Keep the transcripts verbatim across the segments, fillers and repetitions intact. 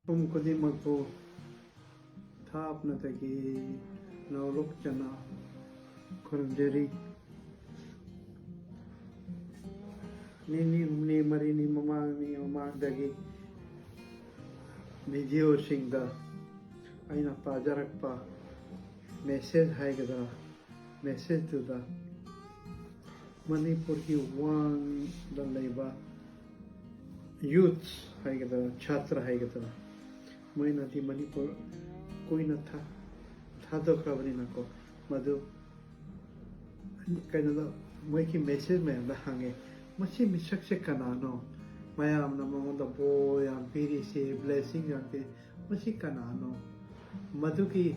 ꯃꯐꯝ ꯈꯨꯗꯤꯡꯃꯛꯄꯨ ꯊꯥꯞꯅꯗꯒꯤ ꯅꯧꯂꯣꯛꯆꯅ ꯈꯨꯔꯨꯝꯖꯔꯤ꯫ ꯅꯤꯅꯤ ꯍꯨꯝꯅꯤ ꯃꯔꯤꯅꯤ ꯃꯃꯥꯡꯅꯤ ꯃꯃꯥꯡꯗꯒꯤ ꯚꯤꯗꯤꯑꯣꯁꯤꯡꯗ ꯑꯩꯅ ꯄꯥꯖꯔꯛꯄ ꯃꯦꯁꯦꯖ ꯍꯥꯏꯒꯗ꯭ꯔꯥ, ꯃꯦꯁꯦꯖꯇꯨꯗ ꯃꯅꯤꯄꯨꯔꯒꯤ ꯋꯥꯡꯗ ꯂꯩꯕ ꯌꯨꯠꯁ ꯍꯥꯏꯒꯗ꯭ꯔꯥ, ꯁꯥꯇ꯭ꯔ ꯍꯥꯏꯒꯗ꯭ꯔꯥ, ꯃꯣꯏꯅꯗꯤ ꯃꯅꯤꯄꯨꯔ ꯀꯨꯏꯅ ꯊꯥ- ꯊꯥꯗꯣꯛꯈ꯭ꯔꯕꯅꯤꯅꯀꯣ, ꯃꯗꯨ ꯀꯩꯅꯣꯗ ꯃꯣꯏꯒꯤ ꯃꯦꯁꯦꯖ ꯃꯌꯥꯝꯗ ꯍꯪꯉꯦ, "ꯃꯁꯤ ꯃꯤꯁꯛꯁꯦ ꯀꯅꯥꯅꯣ? ꯃꯌꯥꯝꯅ ꯃꯉꯣꯟꯗ ꯕꯣꯔ ꯌꯥꯝ ꯄꯤꯔꯤꯁꯦ, ꯕ꯭ꯂꯦꯁꯤꯡ ꯌꯥꯝ ꯄꯤꯔꯤ, ꯃꯁꯤ ꯀꯅꯥꯅꯣ?" ꯃꯗꯨꯒꯤ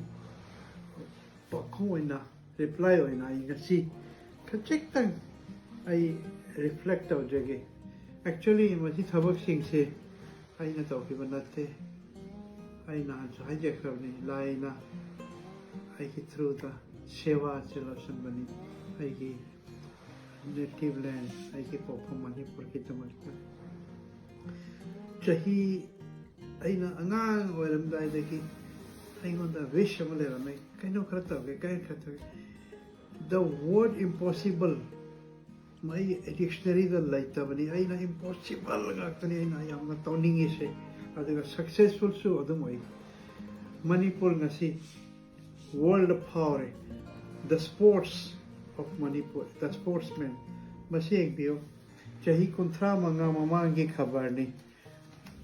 ꯄꯥꯎꯈꯨꯝ ꯑꯣꯏꯅ, ꯔꯤꯄ꯭ꯂꯥꯏ ꯑꯣꯏꯅ ꯑꯩ ꯉꯁꯤ ꯈꯖꯤꯛꯇꯪ ꯑꯩ ꯔꯤꯐ꯭ꯂꯦꯛ ꯇꯧꯖꯒꯦ꯫ ꯑꯦꯛꯆꯨꯋꯦꯂꯤ ꯃꯁꯤ ꯊꯕꯛꯁꯤꯡꯁꯦ ꯑꯩꯅ ꯇꯧꯈꯤꯕ ꯅꯠꯇꯦ꯫ ꯑꯩ ꯅꯍꯥꯟꯁꯨ ꯍꯥꯏꯖꯈ꯭ꯔꯕꯅꯤ, ꯂꯥꯏꯅ ꯑꯩꯒꯤ ꯊ꯭ꯔꯨꯗ ꯁꯦꯕꯥ ꯑꯁꯤ ꯂꯧꯁꯤꯟꯕꯅꯤ꯫ ꯑꯩꯒꯤ ꯅꯦꯇꯤꯚ ꯂꯦꯟ, ꯑꯩꯒꯤ ꯄꯣꯛꯐꯝ ꯃꯅꯤꯄꯨꯔꯒꯤꯗꯃꯛꯇ꯫ ꯆꯍꯤ, ꯑꯩꯅ ꯑꯉꯥꯡ ꯑꯣꯏꯔꯝꯗꯥꯏꯗꯒꯤ ꯑꯩꯉꯣꯟꯗ ꯋꯤꯁ ꯑꯃ ꯂꯩꯔꯝꯃꯦ, ꯀꯩꯅꯣ ꯈꯔ ꯇꯧꯒꯦ, ꯀꯩꯅꯣ ꯈꯔ ꯇꯧꯒꯦ꯫ The word impossible ꯑꯩ ꯗꯤꯛꯁꯅꯔꯤꯗ ꯂꯩꯇꯕꯅꯤ꯫ ꯑꯩꯅ ꯏꯝꯄꯣꯁꯤꯕꯜ ꯉꯥꯛꯇꯅꯤ ꯑꯩꯅ ꯌꯥꯝꯅ ꯇꯧꯅꯤꯡꯉꯤꯁꯦ, ꯑꯗꯨꯒ ꯁꯛꯁꯦꯁꯐꯨꯜꯁꯨ ꯑꯗꯨꯝ ꯑꯣꯏ꯫ ꯃꯅꯤꯄꯨꯔ ꯉꯁꯤ world ꯐꯥꯎꯔꯦ꯫ The sports of Manipur, the sportsman, ꯃꯁꯤ ꯌꯦꯡꯕꯤꯌꯨ꯫ ꯆꯍꯤ ꯀꯨꯟꯊ꯭ꯔꯥ ꯃꯉꯥ ꯃꯃꯥꯡꯒꯤ ꯈꯕꯔꯅꯤ꯫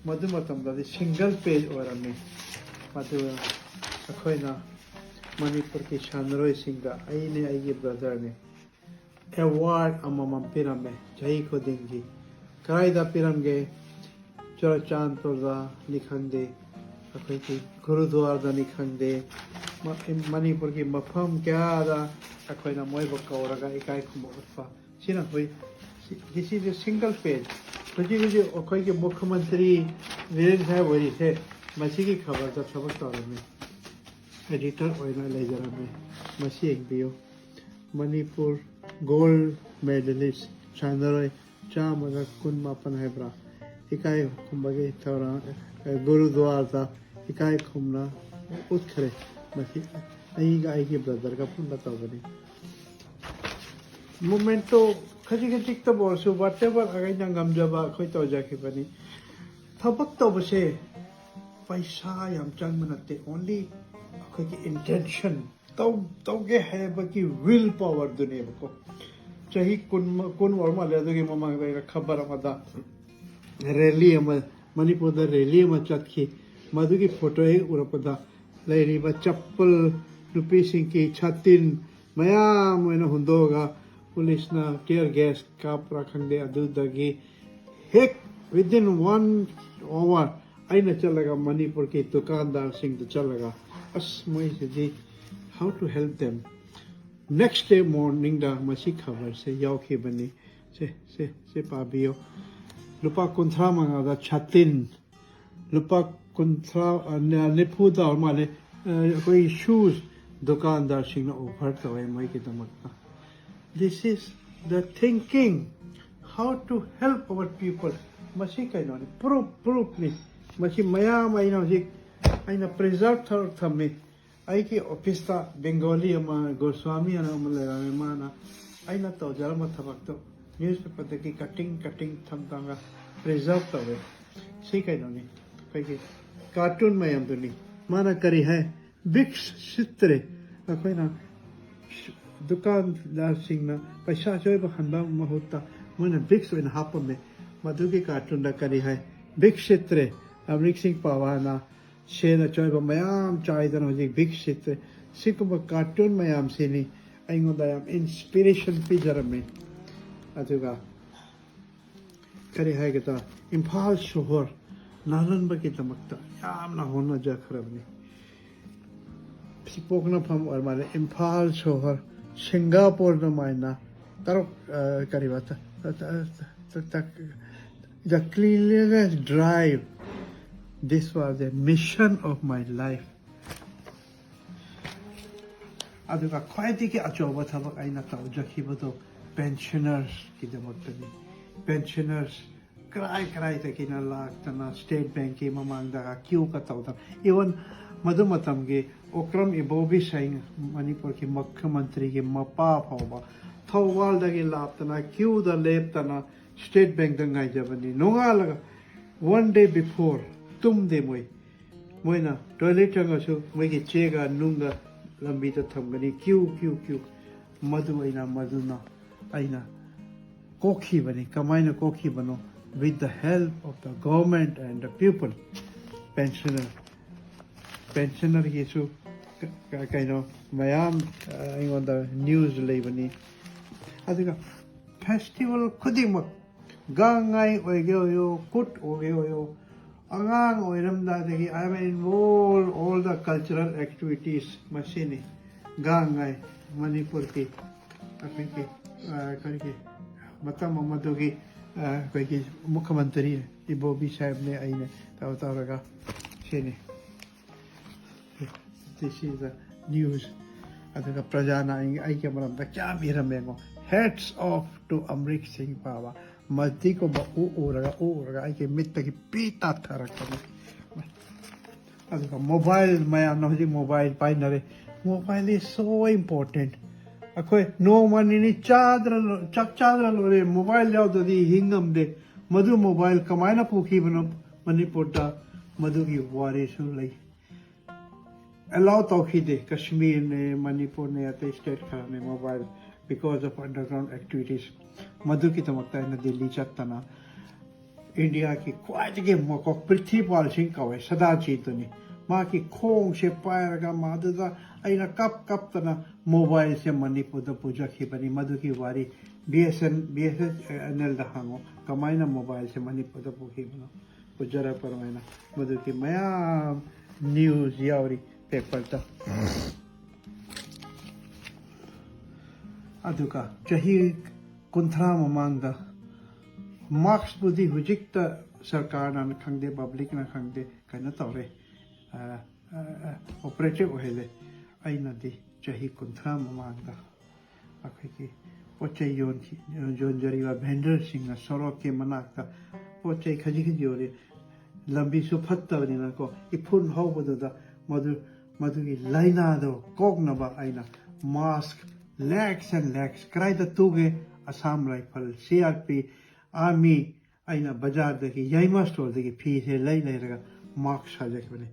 ꯃꯗꯨ ꯃꯇꯝꯗꯗꯤ ꯁꯤꯡꯒꯜ ꯄꯦꯖ ꯑꯣꯏꯔꯝꯃꯤ꯫ ꯃꯗꯨ ꯑꯩꯈꯣꯏꯅ ꯃꯅꯤꯄꯨꯔꯒꯤ ꯁꯥꯟꯅꯔꯣꯏꯁꯤꯡꯗ ꯑꯩꯅꯦ, ꯑꯩꯒꯤ ꯕ꯭ꯔꯗꯔꯅꯦ, ꯑꯦꯋꯥꯔꯗ ꯑꯃꯃꯝ ꯄꯤꯔꯝꯃꯦ ꯆꯍꯤ ꯈꯨꯗꯤꯡꯒꯤ꯫ ꯀꯗꯥꯏꯗ ꯄꯤꯔꯝꯒꯦ? ꯆꯨꯔꯆꯥꯟꯄꯨꯔꯗꯅꯤ ꯈꯪꯗꯦ, ꯑꯩꯈꯣꯏꯒꯤ ꯒꯨꯔꯨꯗ꯭ꯋꯥꯔꯗꯅꯤ ꯈꯪꯗꯦ, ꯃ-, ꯃꯅꯤꯄꯨꯔꯒꯤ ꯃꯐꯝ ꯀꯌꯥꯗ ꯑꯩꯈꯣꯏꯅ ꯃꯣꯏꯕꯨ ꯀꯧꯔꯒ ꯏꯀꯥꯏ ꯈꯨꯝꯅꯕ ꯎꯠꯄ꯫ ꯁꯤꯅ ꯑꯩꯈꯣꯏ, ꯁꯤ, this is a single page. ꯍꯧꯖꯤꯛ ꯍꯧꯖꯤꯛ ꯑꯩꯈꯣꯏꯒꯤ ꯃꯨꯈ꯭ꯌ ꯃꯟꯇ꯭ꯔꯤ ꯕꯤꯔꯦꯟ ꯁꯥꯍꯦꯕ ꯑꯣꯏꯔꯤꯁꯦ ꯃꯁꯤꯒꯤ ꯈꯕꯔꯗ ꯊꯕꯛ ꯇꯧꯔꯝꯃꯤ, ꯑꯦꯗꯤꯇꯔ ꯑꯣꯏꯅ ꯂꯩꯖꯔꯝꯃꯤ꯫ ꯃꯁꯤ ꯌꯦꯡꯕꯤꯌꯨ꯫ ꯃꯅꯤꯄꯨꯔ ꯒꯣꯜꯗ ꯃꯦꯗꯂꯤꯁ, ꯁꯥꯟꯅꯔꯣꯏ ꯆꯥꯝꯃꯒ ꯀꯨꯟ ꯃꯥꯄꯟ ꯍꯥꯏꯕ꯭ꯔꯥ, ꯏꯀꯥꯏ ꯈꯨꯝꯕꯒꯤ ꯊꯧꯔꯥꯡ, ꯒꯨꯔꯨꯗ꯭ꯋꯥꯔꯗ ꯏꯀꯥꯏ ꯈꯨꯝꯅ ꯎꯠꯈ꯭ꯔꯦ꯫ ꯃꯁꯤ ꯑꯩꯒ ꯑꯩꯒꯤ ꯕ꯭ꯔꯗꯔꯒ ꯄꯨꯟꯅ ꯇꯧꯕꯅꯤ꯫ ꯃꯣꯃꯦꯟꯇꯣ ꯈꯖꯤꯛ ꯈꯖꯤꯛꯇꯕꯨ ꯑꯣꯏꯔꯁꯨ, ꯋꯥꯠ ꯑꯦꯚꯔ ꯑꯩꯅ ꯉꯝꯖꯕ ꯑꯩꯈꯣꯏ ꯇꯧꯖꯈꯤꯕꯅꯤ꯫ ꯊꯕꯛ ꯇꯧꯕꯁꯦ ꯄꯩꯁꯥ ꯌꯥꯝ ꯆꯪꯕ ꯅꯠꯇꯦ, ꯑꯣꯟꯂꯤ ꯑꯩꯈꯣꯏꯒꯤ ꯏꯟꯇꯦꯟꯁꯟ, ꯇꯧ ꯇꯧꯒꯦ ꯍꯥꯏꯕꯒꯤ ꯋꯤꯜ ꯄꯋꯔꯗꯨꯅꯦꯕꯀꯣ꯫ ꯆꯍꯤ ꯀꯨꯟ, ꯀꯨꯟ ꯑꯣꯏꯔ ꯃꯥꯜꯂꯦ, ꯑꯗꯨꯒꯤ ꯃꯃꯥꯡꯗ ꯑꯩꯅ ꯈꯕꯔ ꯑꯃꯗ ꯔꯦꯂꯤ ꯑꯃ, ꯃꯅꯤꯄꯨꯔꯗ ꯔꯦꯂꯤ ꯑꯃ ꯆꯠꯈꯤ꯫ ꯃꯗꯨꯒꯤ ꯐꯣꯇꯣ ꯍꯦꯛ ꯎꯔꯛꯄꯗ ꯂꯩꯔꯤꯕ ꯆꯞꯄꯜ, ꯅꯨꯄꯤꯁꯤꯡꯒꯤ ꯁꯥꯇꯤꯟ ꯃꯌꯥꯝ ꯑꯣꯏꯅ ꯍꯨꯟꯗꯣꯛꯑꯒ ꯄꯨꯂꯤꯁꯅ ꯇꯤꯌꯔ ꯒꯦꯁ ꯀꯥꯞꯄ꯭ꯔꯥ ꯈꯪꯗꯦ, ꯑꯗꯨꯗꯒꯤ ꯍꯦꯛ within one hour ꯑꯩꯅ ꯆꯠꯂꯒ ꯃꯅꯤꯄꯨꯔꯒꯤ ꯗꯨꯀꯥꯟꯗꯥꯔꯁꯤꯡꯗ ꯆꯠꯂꯒ, ꯑꯁ, ꯃꯣꯏꯁꯤꯗꯤ, how to help them? Next day morningꯗ ꯃꯁꯤ ꯈꯕꯔꯁꯦ ꯌꯥꯎꯈꯤꯕꯅꯤ꯫ ꯁꯦ, ꯁꯦ, ꯁꯦ ꯄꯥꯕꯤꯌꯨ꯫ ꯂꯨꯄꯥ ꯀꯨꯟꯊ꯭ꯔꯥ ꯃꯉꯥꯗ ꯁꯥꯇꯤꯟ, ꯂꯨꯄꯥ ꯀꯨꯟꯊ꯭ꯔꯥ, ꯑ, ꯅ-, ꯅꯤꯐꯨꯗ ꯑꯣꯏꯔ ꯃꯥꯜꯂꯦ, ꯑ, ꯑꯩꯈꯣꯏ ꯁꯨꯁ ꯗꯨꯀꯥꯟꯗꯥꯔꯁꯤꯡꯅ ꯑꯣꯐꯔ ꯇꯧꯋꯦ ꯃꯣꯏꯒꯤꯗꯃꯛꯇ꯫ This is the thinking, how to help our people. ꯃꯁꯤ ꯀꯩꯅꯣꯅꯤ, ꯄ꯭ꯔꯨꯐ, ꯄ꯭ꯔꯨꯐꯅꯤ꯫ ꯃꯁꯤ ꯃꯌꯥꯝ ꯑꯩꯅ ꯍꯧꯖꯤꯛ, ꯑꯩꯅ ꯄ꯭ꯔꯤꯖꯥꯔꯚ ꯇꯧꯔ ꯊꯝꯃꯤ꯫ ꯑꯩꯒꯤ ꯑꯣꯐꯤꯁꯇ ꯕꯦꯡꯒꯣꯂꯤ ꯑꯃ, ꯒꯣꯁ꯭ꯋꯥꯃꯤ ꯑꯅ ꯑꯃ ꯂꯩꯔꯝꯃꯦ꯫ ꯃꯥꯅ ꯑꯩꯅ ꯇꯧꯖꯔꯝꯕ ꯊꯕꯛꯇꯣ ꯅ꯭ꯌꯨꯁꯄꯦꯄꯔꯗꯒꯤ ꯀꯠꯇꯤꯡ, ꯀꯠꯇꯤꯡ ꯊꯝ ꯊꯝꯒ ꯄ꯭ꯔꯤꯖꯥꯔꯚ ꯇꯧꯋꯦ꯫ ꯁꯤ ꯀꯩꯅꯣꯅꯤ, ꯑꯩꯈꯣꯏꯒꯤ ꯀꯥꯔꯇꯨꯟ ꯃꯌꯥꯝꯗꯨꯅꯤ꯫ ꯃꯥꯅ ꯀꯔꯤ ꯍꯥꯏ? ꯕꯤꯛꯁ ꯁꯤꯠꯇ꯭ꯔꯦ꯫ ꯑꯩꯈꯣꯏꯅ ꯗꯨꯀꯥꯟꯗꯥꯔꯁꯤꯡꯅ ꯄꯩꯁꯥ ꯑꯆꯣꯏꯕ ꯍꯟꯕ ꯃꯍꯨꯠꯇ ꯃꯣꯏꯅ ꯕꯤꯛꯁ ꯑꯣꯏꯅ ꯍꯥꯞꯄꯝꯃꯦ꯫ ꯃꯗꯨꯒꯤ ꯀꯥꯔꯇꯨꯟꯗ ꯀꯔꯤ ꯍꯥꯏ? ꯕꯤꯛꯁ ꯁꯤꯠꯇ꯭ꯔꯦ꯫ ꯑꯃꯔꯤꯛ ꯁꯤꯡ ꯄꯋꯥꯅ ꯁꯦꯟ ꯑꯆꯣꯏꯕ ꯃꯌꯥꯝ ꯆꯥꯏꯗꯅ ꯍꯧꯖꯤꯛ ꯕꯤꯛꯁ ꯁꯤꯠꯇ꯭ꯔꯦ꯫ ꯁꯤꯒꯨꯝꯕ ꯀꯥꯔꯇꯨꯟ ꯃꯌꯥꯝꯁꯤꯅꯤ ꯑꯩꯉꯣꯟꯗ ꯌꯥꯝ ꯏꯟꯁꯄꯤꯔꯦꯁꯟ ꯄꯤꯖꯔꯝꯃꯤ꯫ ꯑꯗꯨꯒ ꯀꯔꯤ ꯍꯥꯏꯒꯗ꯭ꯔꯥ, ꯏꯝꯐꯥꯜ ꯁꯣꯍꯣꯔ ꯅꯥꯜꯍꯟꯕꯒꯤꯗꯃꯛꯇ ꯌꯥꯝꯅ ꯍꯣꯠꯅꯖꯈ꯭ꯔꯕꯅꯤ꯫ ꯁꯤ ꯄꯣꯛꯅꯐꯝ ꯑꯣꯏꯔ ꯃꯥꯜꯂꯦ, ꯏꯝꯐꯥꯜ ꯁꯣꯍꯣꯔ, ꯁꯤꯡꯒꯥꯄꯨꯔ ꯑꯗꯨꯃꯥꯏꯅ ꯇꯔꯨꯛ, ꯑ, ꯀꯔꯤꯕ, ꯇ-, ꯇ-, ꯇ-, ꯇ-, ꯇ-, the cleanliness drive, this was a mission of my life. ꯑꯗꯨꯒ ꯈ꯭ꯋꯥꯏꯗꯒꯤ ꯑꯆꯧꯕ ꯊꯕꯛ ꯑꯩꯅ ꯇꯧꯖꯈꯤꯕꯗꯣ ꯄꯦꯟꯁꯅꯔꯁꯀꯤꯗꯃꯛꯇꯅꯤ꯫ ꯄꯦꯟꯁꯅꯔꯁ ꯀꯔꯥꯏ ꯀꯔꯥꯏꯗꯒꯤꯅ ꯂꯥꯛꯇꯅ ꯁ꯭ꯇꯦꯠ ꯕꯦꯡꯛꯀꯤ ꯃꯃꯥꯡꯗ ꯀ꯭ꯌꯨꯒ ꯇꯧꯗꯅ, ꯏꯚꯟ ꯃꯗꯨ ꯃꯇꯝꯒꯤ ꯑꯣꯀ꯭ꯔꯝ ꯏꯕꯣꯕꯤ ꯁꯥꯏꯟ, ꯃꯅꯤꯄꯨꯔꯒꯤ ꯃꯨꯈ꯭ꯌ ꯃꯟꯇ꯭ꯔꯤꯒꯤ ꯃꯄꯥ ꯐꯥꯎꯕ ꯊꯧꯕꯥꯜꯗꯒꯤ ꯂꯥꯛꯇꯅ ꯀ꯭ꯌꯨꯗ ꯂꯦꯞꯇꯅ ꯁ꯭ꯇꯦꯠ ꯕꯦꯡꯛꯇ ꯉꯥꯏꯖꯕꯅꯤ꯫ ꯅꯣꯡꯉꯥꯜꯂꯒ, ꯋꯥꯟ ꯗꯦ ꯕꯤꯐꯣꯔ, ꯇꯨꯝꯗꯦ ꯃꯣꯏ꯫ ꯃꯣꯏꯅ ꯇꯣꯏꯂꯦꯠ ꯆꯪꯉꯁꯨ ꯃꯣꯏꯒꯤ ꯆꯦꯒ ꯅꯨꯡꯒ ꯂꯝꯕꯤꯗ ꯊꯝꯒꯅꯤ, ꯀ꯭ꯌꯨ, ꯀ꯭ꯌꯨ, ꯀ꯭ꯌꯨ꯫ ꯃꯗꯨ ꯑꯩꯅ, ꯃꯗꯨꯅ ꯑꯩꯅ ꯀꯣꯛꯈꯤꯕꯅꯤ꯫ ꯀꯃꯥꯏꯅ ꯀꯣꯛꯈꯤꯕꯅꯣ? With the help of the government and the people. Pensioner, pensionerꯒꯤꯁꯨ ꯀ-, ꯀ-, ꯀꯩꯅꯣ ꯃꯌꯥꯝ, ꯑ, ꯑꯩꯉꯣꯟꯗ ꯅ꯭ꯌꯨꯁ ꯂꯩꯕꯅꯤ꯫ ꯑꯗꯨꯒ ꯐꯦꯁꯇꯤꯚꯦꯜ ꯈꯨꯗꯤꯡꯃꯛ, ꯒꯥꯡꯉꯥꯏ ꯑꯣꯏꯒꯦ ꯑꯣꯏꯌꯣ, ꯀꯨꯠ ꯑꯣꯏꯒꯦ ꯑꯣꯏꯌꯣ, ꯑꯉꯥꯡ ꯑꯣꯏꯔꯝꯗꯥꯏꯗꯒꯤ I am involved all the cultural activities꯫ ꯃꯁꯤꯅꯤ ꯒꯥꯡꯉꯥꯏ, ꯃꯅꯤꯄꯨꯔꯒꯤ ꯑꯩꯈꯣꯏꯒꯤ, ꯑ, ꯀꯔꯤꯒꯤ ꯃꯇꯝ ꯑꯃꯗꯨꯒꯤ, ꯑ, ꯑꯩꯈꯣꯏꯒꯤ ꯃꯨꯈ꯭ꯌ ꯃꯟꯇ꯭ꯔꯤ ꯏꯕꯣꯕꯤ ꯁꯥꯍꯦꯕꯅꯦ, ꯑꯩꯅ ꯇꯧ ꯇꯧꯔꯒ ꯁꯤꯅꯤ꯫ This is the news꯫ ꯑꯗꯨꯒ ꯄ꯭ꯔꯖꯥꯅ ꯑꯩ-, ꯑꯩꯒꯤ ꯃꯔꯝꯗ ꯀꯌꯥꯝ ꯏꯔꯝꯃꯦꯉꯣ꯫ Hats off to Amrik Singh Pabha꯫ ꯃꯗꯤꯒꯨꯝꯕ ꯎ ꯎꯔꯒ, ꯎ ꯎꯔꯒ ꯑꯩꯒꯤ ꯃꯤꯠꯇꯒꯤ ꯄꯤ ꯇꯥꯊꯔꯛꯄꯅꯤ꯫ ꯑꯗꯨꯒ ꯃꯣꯕꯥꯏꯜ, ꯃꯌꯥꯝꯅ ꯍꯧꯖꯤꯛ mobile ꯄꯥꯏꯅꯔꯦ꯫ Mobile is so important꯫ ꯑꯩꯈꯣꯏ ꯅꯣꯡꯃ ꯅꯤꯅꯤ ꯆꯥꯗ꯭ꯔ ꯂꯣ-, ꯆꯥꯛ ꯆꯥꯗ꯭ꯔ ꯂꯣꯏꯔꯦ, ꯃꯣꯕꯥꯏꯜ ꯌꯥꯎꯗ꯭ꯔꯗꯤ ꯍꯤꯡ ꯉꯝꯗꯦ꯫ ꯃꯗꯨ ꯃꯣꯕꯥꯏꯜ ꯀꯃꯥꯏꯅ ꯄꯨꯈꯤꯕꯅꯣ ꯃꯅꯤꯄꯨꯔꯗ, ꯃꯗꯨꯒꯤ ꯋꯥꯔꯤꯁꯨ ꯂꯩ꯫ ꯑꯦꯂꯥꯎ ꯇꯧꯈꯤꯗꯦ, ꯀꯁꯃꯤꯔꯅꯦ, ꯃꯅꯤꯄꯨꯔꯅꯦ, ꯑꯇꯩ ꯁ꯭ꯇꯦꯠ ꯈꯔꯅꯦ, mobile, because of underground activities꯫ ꯃꯗꯨꯒꯤꯗꯃꯛꯇ ꯑꯩꯅ ꯗꯤꯜꯂꯤ ꯆꯠꯇꯅ ꯏꯟꯗꯤꯌꯥꯒꯤ ꯈ꯭ꯋꯥꯏꯗꯒꯤ ꯃꯀꯣꯛ, ꯄ꯭ꯔꯤꯊꯤꯕꯤꯄꯥꯜ ꯁꯤꯡ ꯀꯧꯋꯦ, ꯁꯗꯥꯖꯤꯠꯇꯨꯅꯤ꯫ ꯃꯥꯒꯤ ꯈꯣꯡꯁꯦ ꯄꯥꯏꯔꯒ ꯃꯗꯨꯗ ꯑꯩꯅ ꯀꯞ ꯀꯞꯇꯅ ꯃꯣꯕꯥꯏꯜꯁꯦ ꯃꯅꯤꯄꯨꯔꯗ ꯄꯨꯖꯈꯤꯕꯅꯤ꯫ ꯃꯗꯨꯒꯤ ꯋꯥꯔꯤ B S N, B S N ꯑꯦꯜꯗ ꯍꯪꯉꯣ, ꯀꯃꯥꯏꯅ ꯃꯣꯕꯥꯏꯜꯁꯦ ꯃꯅꯤꯄꯨꯔꯗ ꯄꯨꯈꯤꯕꯅꯣ꯫ ꯄꯨꯖꯔꯛꯄ ꯑꯗꯨꯃꯥꯏꯅ ꯃꯗꯨꯒꯤ ꯃꯌꯥꯝ ꯅ꯭ꯌꯨꯁ ꯌꯥꯎꯔꯤ ꯄꯦꯄꯔꯗ꯫ ꯑꯗꯨꯒ ꯆꯍꯤ ꯀꯨꯟꯊ꯭ꯔꯥ ꯃꯃꯥꯡꯗ, ꯃꯥꯛꯁꯄꯨꯗꯤ ꯍꯧꯖꯤꯛꯇ ꯁꯔꯀꯥꯔꯅ ꯈꯪꯗꯦ, ꯄꯕ꯭ꯂꯤꯛꯅ ꯈꯪꯗꯦ, ꯀꯩꯅꯣ ꯇꯧꯔꯦ, ꯑ, ꯑ, ꯑ, ꯑꯣꯄꯔꯦꯇꯤꯚ ꯑꯣꯏꯍꯜꯂꯦ꯫ ꯑꯩꯅꯗꯤ ꯆꯍꯤ ꯀꯨꯟꯊ꯭ꯔꯥ ꯃꯃꯥꯡꯗ ꯑꯩꯈꯣꯏꯒꯤ ꯄꯣꯠ ꯆꯩ ꯌꯣꯟꯈꯤ-, ꯌꯣꯟꯖꯔꯤꯕ ꯚꯦꯟꯗꯔꯁꯤꯡꯅ ꯁꯣꯔꯣꯛꯀꯤ ꯃꯅꯥꯛꯇ ꯄꯣꯠ ꯆꯩ ꯈꯖꯤꯛ ꯈꯖꯤꯛ ꯌꯣꯜꯂꯤ꯫ ꯂꯝꯕꯤꯁꯨ ꯐꯠꯇꯕꯅꯤꯅꯀꯣ, ꯏꯐꯨꯟ ꯍꯧꯕꯗꯨꯗ ꯃꯗꯨ, ꯃꯗꯨꯒꯤ ꯂꯥꯏꯅꯥꯗꯣ ꯀꯣꯛꯅꯕ ꯑꯩꯅ mask lakhs and lakhs, ꯀꯗꯥꯏꯗ ꯇꯨꯒꯦ? Assam Rifle, C R P, Army, ꯑꯩꯅ ꯕꯖꯥꯔꯗꯒꯤ, ꯌꯥꯏꯃꯥ storeꯗꯒꯤ ꯐꯤꯁꯦ ꯂꯩ ꯂꯩꯔꯒ mask ꯁꯥꯖꯈꯤꯕꯅꯤ꯫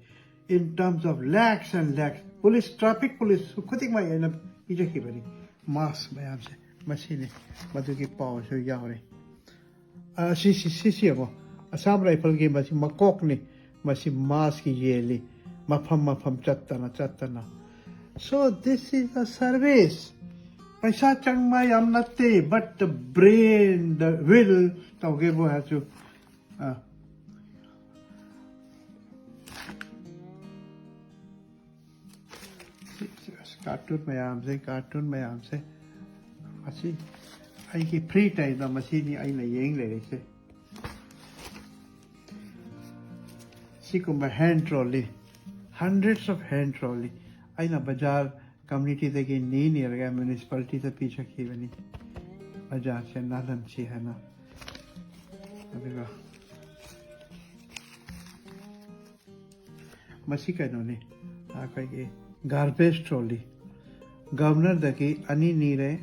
In terms of lakhs and lakhs, police, traffic police ꯈꯨꯗꯤꯡꯃꯛ ꯑꯩꯅ ꯄꯤꯖꯈꯤꯕꯅꯤ mask ꯃꯌꯥꯝꯁꯦ꯫ ꯃꯁꯤꯅꯤ, ꯃꯗꯨꯒꯤ ꯄꯥꯎꯁꯨ ꯌꯥꯎꯔꯤ꯫ ꯑ, ꯁꯤ, ꯁꯤ, ꯁꯤ, ꯁꯤ ꯌꯦꯡꯉꯣ꯫ Assam Rifleꯒꯤ ꯃꯁꯤ ꯃꯀꯣꯛꯅꯤ꯫ ꯃꯁꯤ maskꯀꯤ ꯌꯦꯜꯂꯤ꯫ ꯃꯐꯝ ꯃꯐꯝ ꯆꯠꯇꯅ, ꯆꯠꯇꯅ꯫ So this is a service. ꯄꯩꯁꯥ ꯆꯪꯕ ꯌꯥꯝ ꯅꯠꯇꯦ, but the brain, the will ꯇꯧꯒꯦꯕꯨ ꯍꯥꯏꯔꯁꯨ꯫ ꯑ꯫ ꯁꯤ, ꯁꯤ, ꯑꯁ, cartoon ꯃꯌꯥꯝꯁꯦ, cartoon ꯃꯌꯥꯝꯁꯦ꯫ ꯃꯁꯤ ꯑꯩꯒꯤ free timeꯗ ꯃꯁꯤꯅꯤ ꯑꯩꯅ ꯌꯦꯡ ꯂꯩꯔꯤꯁꯦ꯫ ꯁꯤꯒꯨꯝꯕ hand trolley, hundreds of hand trolley ꯑꯩꯅ ꯕꯖꯥꯔ communityꯗꯒꯤ ꯅꯤ ꯅꯤꯔꯒ municipalityꯗ ꯄꯤꯖꯈꯤꯕꯅꯤ꯫ ꯕꯖꯥꯔꯁꯦ ꯅꯥꯜꯍꯟꯁꯤ ꯍꯥꯏꯅ꯫ ꯑꯗꯨꯒ ꯃꯁꯤ ꯀꯩꯅꯣꯅꯤ, ꯑꯩꯈꯣꯏꯒꯤ garbage trolley꯫ Governorꯗꯒꯤ ꯑꯅꯤ ꯅꯤꯔꯦ,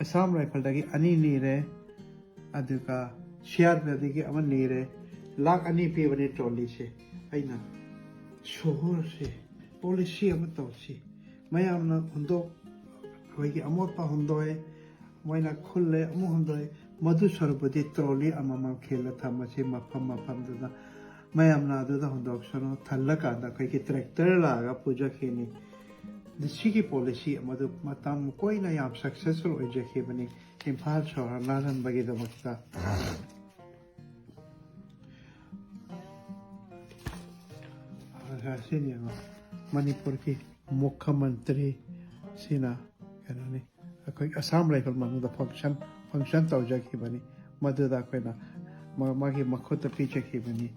Assam Rifleꯗꯒꯤ ꯑꯅꯤ ꯅꯤꯔꯦ, ꯑꯗꯨꯒ C R Pꯗꯒꯤ ꯑꯃ ꯅꯤꯔꯦ꯫ ꯂꯥꯈ ꯑꯅꯤ ꯄꯤꯕꯅꯤ trolleyꯁꯦ꯫ ꯑꯩꯅ ꯁꯣꯍꯣꯔꯁꯦ policy ꯑꯃ ꯇꯧꯁꯤ, ꯃꯌꯥꯝꯅ ꯍꯨꯟꯗꯣꯛ, ꯑꯩꯈꯣꯏꯒꯤ ꯑꯃꯣꯠꯄ ꯍꯨꯟꯗꯣꯛꯑꯦ, ꯃꯣꯏꯅ ꯈꯨꯜꯂꯦ, ꯑꯃꯨꯛ ꯍꯨꯟꯗꯣꯛꯑꯦ꯫ ꯃꯗꯨ ꯁꯔꯨꯛꯄꯨꯗꯤ trolley ꯑꯃꯃꯝ ꯈꯤꯜꯂ ꯊꯝꯃꯁꯤ ꯃꯐꯝ ꯃꯐꯝꯗꯨꯗ꯫ ꯃꯌꯥꯝꯅ ꯑꯗꯨꯗ ꯍꯨꯟꯗꯣꯛꯁꯅꯨ꯫ ꯊꯜꯂꯀꯥꯟꯗ ꯑꯩꯈꯣꯏꯒꯤ tractor ꯂꯥꯛꯑꯒ ꯄꯨꯖꯈꯤꯅꯤ꯫ ꯑꯗ ꯁꯤꯒꯤ policy ꯃꯗꯨ ꯃꯇꯝ ꯀꯨꯏꯅ ꯌꯥꯝ successful ꯑꯣꯏꯖꯈꯤꯕꯅꯤ ꯏꯝꯐꯥꯜ ꯁꯍꯔ ꯅꯥꯜꯍꯟꯕꯒꯤꯗꯃꯛꯇ꯫ ꯑꯗꯨꯒ ꯁꯤꯅꯤ ꯌꯦꯡꯉꯣ, ꯃꯅꯤꯄꯨꯔꯒꯤ ꯃꯨꯈ꯭ꯌ ꯃꯟꯇ꯭ꯔꯤ ꯁꯤꯅ ꯀꯩꯅꯣꯅꯤ, ꯑꯩꯈꯣꯏ Assam Rifle ꯃꯅꯨꯡꯗ function, function ꯇꯧꯖꯈꯤꯕꯅꯤ꯫ ꯃꯗꯨꯗ ꯑꯩꯈꯣꯏꯅ ꯃꯥ-, ꯃꯥꯒꯤ ꯃꯈꯨꯠꯇ ꯄꯤꯖꯈꯤꯕꯅꯤ꯫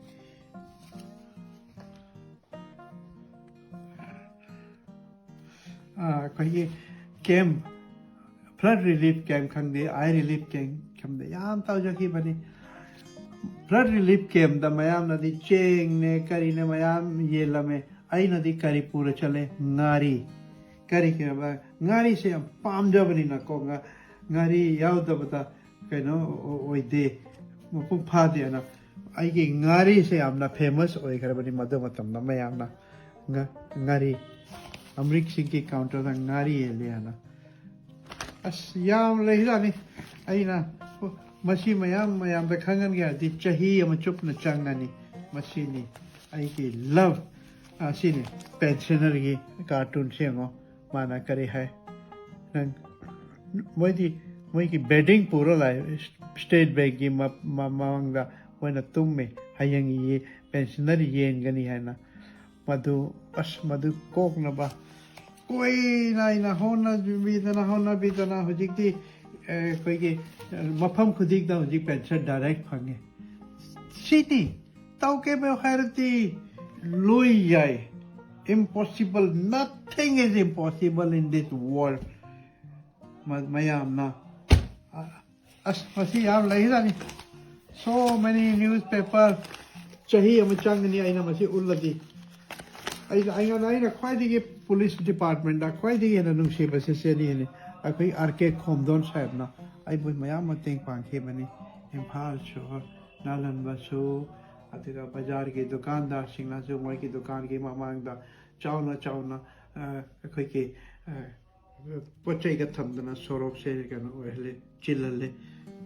ꯑꯥ, ꯑꯩꯈꯣꯏꯒꯤ camp, flood relief camp ꯈꯪꯗꯦ, eye relief camp ꯈꯪꯗꯦ, ꯌꯥꯝ ꯇꯧꯖꯈꯤꯕꯅꯤ꯫ Flood relief camp ꯗ ꯃꯌꯥꯝꯅꯗꯤ ꯆꯦꯡꯅꯦ ꯀꯔꯤꯅꯦ ꯃꯌꯥꯝ ꯌꯦꯜꯂꯝꯃꯦ꯫ ꯑꯩꯅꯗꯤ ꯀꯔꯤ ꯄꯨꯔ ꯆꯠꯂꯦ? ꯉꯥꯔꯤ꯫ ꯀꯔꯤꯒꯤꯅꯣꯕ? ꯉꯥꯔꯤꯁꯦ ꯌꯥꯝ ꯄꯥꯝꯖꯕꯅꯤꯅꯀꯣ, ꯉꯥ-, ꯉꯥꯔꯤ ꯌꯥꯎꯗꯕꯗ ꯀꯩꯅꯣ ꯑꯣꯏꯗꯦ, ꯃꯄꯨꯡ ꯐꯥꯗꯦꯅ꯫ ꯑꯩꯒꯤ ꯉꯥꯔꯤꯁꯦ ꯌꯥꯝꯅ famous ꯑꯣꯏꯈ꯭ꯔꯕꯅꯤ ꯃꯗꯨ ꯃꯇꯝꯗ꯫ ꯃꯌꯥꯝꯅ ꯉꯥ-, ꯉꯥꯔꯤ, ꯑꯃ꯭ꯔꯤꯛ ꯁꯤꯡꯒꯤ counter ꯗ ꯉꯥꯔꯤ ꯌꯦꯜꯂꯦ ꯍꯥꯏꯅ꯫ ꯑꯁ, ꯌꯥꯝ ꯂꯩꯖꯥꯠꯅꯤ꯫ ꯑꯩꯅ ꯃꯁꯤ ꯃꯌꯥꯝ ꯃꯌꯥꯝꯗ ꯈꯪꯍꯟꯒꯦ ꯍꯥꯏꯔꯗꯤ ꯆꯍꯤ ꯑꯃ ꯆꯨꯞꯅ ꯆꯪꯒꯅꯤ꯫ ꯃꯁꯤꯅꯤ ꯑꯩꯒꯤ love꯫ ꯑꯁꯤꯅꯤ pensioner ꯒꯤ cartoon ꯁꯦ ꯌꯦꯡꯉꯣ꯫ ꯃꯥꯅ ꯀꯔꯤ ꯍꯥꯏ? ꯅꯪ, ꯃꯣꯏꯗꯤ, ꯃꯣꯏꯒꯤ bedding ꯄꯨꯔ ꯂꯥꯛꯑꯦ꯫ State Bank ꯀꯤ ꯃ-, ꯃ-, ꯃꯃꯥꯡꯗ ꯃꯣꯏꯅ ꯇꯨꯝꯃꯦ꯫ ꯍꯌꯦꯡ ꯌꯦ-, pensioner ꯌꯦꯟꯒꯅꯤ ꯍꯥꯏꯅ꯫ ꯃꯗꯨ, ꯑꯁ, ꯃꯗꯨ ꯀꯣꯛꯅꯕ ꯀꯨꯏꯅ ꯑꯩꯅ ꯍꯣꯠꯅꯕꯤꯗꯅ, ꯍꯣꯠꯅꯕꯤꯗꯅ ꯍꯧꯖꯤꯛꯇꯤ, ꯑꯦ, ꯑꯩꯈꯣꯏꯒꯤ, ꯑꯦ, ꯃꯐꯝ ꯈꯨꯗꯤꯡꯗ ꯍꯧꯖꯤꯛ pension direct ꯐꯪꯉꯦ꯫ ꯁꯤꯅꯤ ꯇꯧꯒꯦꯕ ꯍꯥꯏꯔꯗꯤ ꯂꯣꯏ ꯌꯥꯏ꯫ Impossible, nothing is impossible in this world꯫ ꯃ-, ꯃꯌꯥꯝꯅ, ꯑ-, ꯑꯁ, ꯃꯁꯤ ꯌꯥꯝ ꯂꯩꯖꯥꯠꯅꯤ꯫ So many newspaper꯫ ꯆꯍꯤ ꯑꯃ ꯆꯪꯒꯅꯤ ꯑꯩꯅ ꯃꯁꯤ ꯎꯠꯂꯗꯤ꯫ ꯑꯩꯅ, ꯑꯩꯉꯣꯟꯗ, ꯑꯩꯅ ꯈ꯭ꯋꯥꯏꯗꯒꯤ police department ꯗ ꯈ꯭ꯋꯥꯏꯗꯒꯤ ꯍꯦꯟꯅ ꯅꯨꯡꯁꯤꯕꯁꯦ ꯁꯤꯅꯤ꯫ ꯑꯩꯈꯣꯏ ꯑꯥꯔ ꯀꯦ ꯈꯣꯝꯗꯣꯟ ꯁꯥꯍꯦꯕꯅ ꯑꯩꯕꯨ ꯃꯌꯥꯝ ꯃꯇꯦꯡ ꯄꯥꯡꯈꯤꯕꯅꯤ꯫ ꯏꯝꯐꯥꯜ ꯁꯣꯍꯣꯔ, ꯅꯥꯂꯟꯕꯁꯨ, ꯑꯗꯨꯒ ꯕꯖꯥꯔꯒꯤ ꯗꯨꯀꯥꯟꯗꯥꯔꯁꯤꯡꯅꯁꯨ ꯃꯣꯏꯒꯤ ꯗꯨꯀꯥꯟꯒꯤ ꯃꯃꯥꯡꯗ ꯆꯥꯎꯅ ꯆꯥꯎꯅ, ꯑ, ꯑꯩꯈꯣꯏꯒꯤ, ꯑ, ꯄꯣꯠ ꯆꯩꯒ ꯊꯝꯗꯅ ꯁꯣꯔꯣꯛꯁꯦ ꯀꯩꯅꯣ ꯑꯣꯏꯍꯜꯂꯦ, ꯆꯤꯜꯍꯜꯂꯦ꯫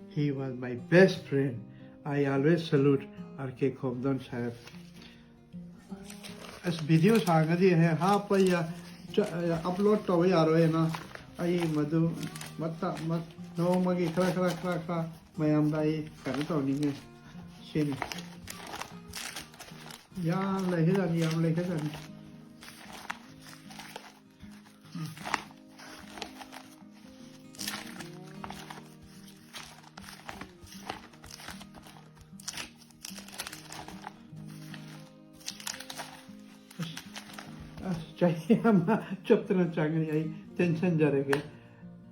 He was my best friend. I always salute R K Khomdon ꯁꯥꯍꯦꯕ꯫ ꯑꯁ, video ꯁꯥꯡꯉꯗꯤ ꯍꯦꯛ ꯍꯥꯞꯄ ꯌꯥ-, ꯆ-, upload ꯇꯧꯕ ꯌꯥꯔꯣꯏꯅ ꯑꯩ ꯃꯗꯨ ꯃꯇ-, ꯃ-, ꯅꯣꯡꯃꯒꯤ ꯈꯔ, ꯈꯔ, ꯈꯔ, ꯈꯔ ꯃꯌꯥꯝꯗ ꯑꯩ ꯀꯩꯅꯣ ꯇꯧꯅꯤꯡꯉꯦ꯫ ꯁꯤꯅꯤ꯫ ꯌꯥꯝ ꯂꯩꯈ꯭ꯔꯖꯥꯠꯅꯤ, ꯌꯥꯝ ꯂꯩꯈ꯭ꯔꯖꯥꯠꯅꯤ꯫ ꯑꯁ, ꯆꯍꯤ ꯑꯃ ꯆꯨꯞꯇꯅ ꯆꯪꯒꯅꯤ꯫ ꯑꯩ ꯇꯦꯟꯁꯟꯖꯔꯒꯦ꯫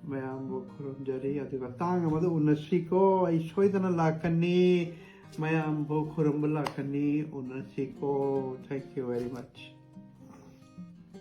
ꯃꯌꯥꯝꯕꯨ ꯈꯨꯔꯨꯝꯖꯔꯤ, ꯑꯗꯨꯒ ꯇꯥꯡ ꯑꯃꯗ ꯎꯅꯁꯤꯀꯣ꯫ ꯑꯩ ꯁꯣꯏꯗꯅ ꯂꯥꯛꯀꯅꯤ꯫ ꯃꯌꯥꯝꯕꯨ ꯈꯨꯔꯨꯝꯕ ꯂꯥꯛꯀꯅꯤ, ꯎꯅꯁꯤꯀꯣ꯫ Thank you very much.